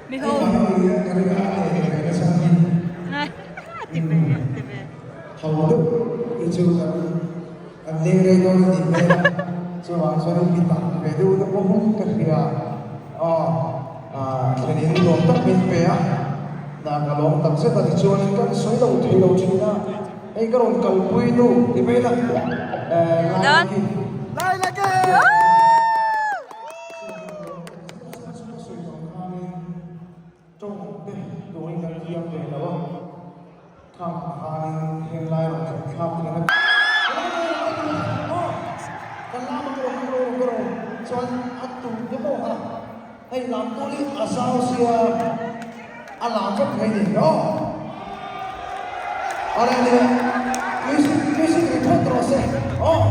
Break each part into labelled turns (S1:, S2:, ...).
S1: Mi ho. Ti ve, ti ve.
S2: Ho deuh hi chu kan kan leng rei dawn a nih hmel a, chuvang chuan mi tam ve deuh te pawh hung ka hria aw thlen in nuam tak min pe a, na ka lawm tak zet a tichuanin kan sawi lo thei lo thin a, hei ka rawn kalpui nu ti mai la Lailaki.
S1: Lailaki!
S2: Tawng te turin kan thiam ve lo a, khang khanin henglai rawn thlen thlak thlen a. Kan lam a kawr kawr kawr chuan a tum te pawh kha hei lam tur hi a zau sia a lam vek thei ni aw. Awle ni music music ri phawt rawh se aw.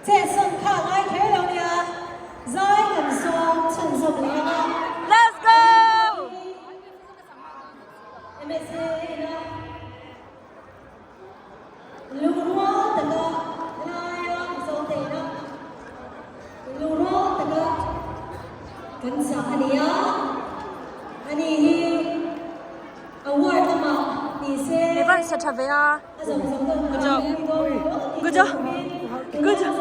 S3: Chetsawn kha a ngai kher lo nia, zai kan sawm chhunzawm leh ang a.
S1: Let's go!
S3: MSA ina lungrual taka laia Mizo te ina lungrual taka kan chah a ni a, ani hi award lamah ni se.
S1: I van sa tha ve a.
S3: Good
S1: job. Good job. Good job.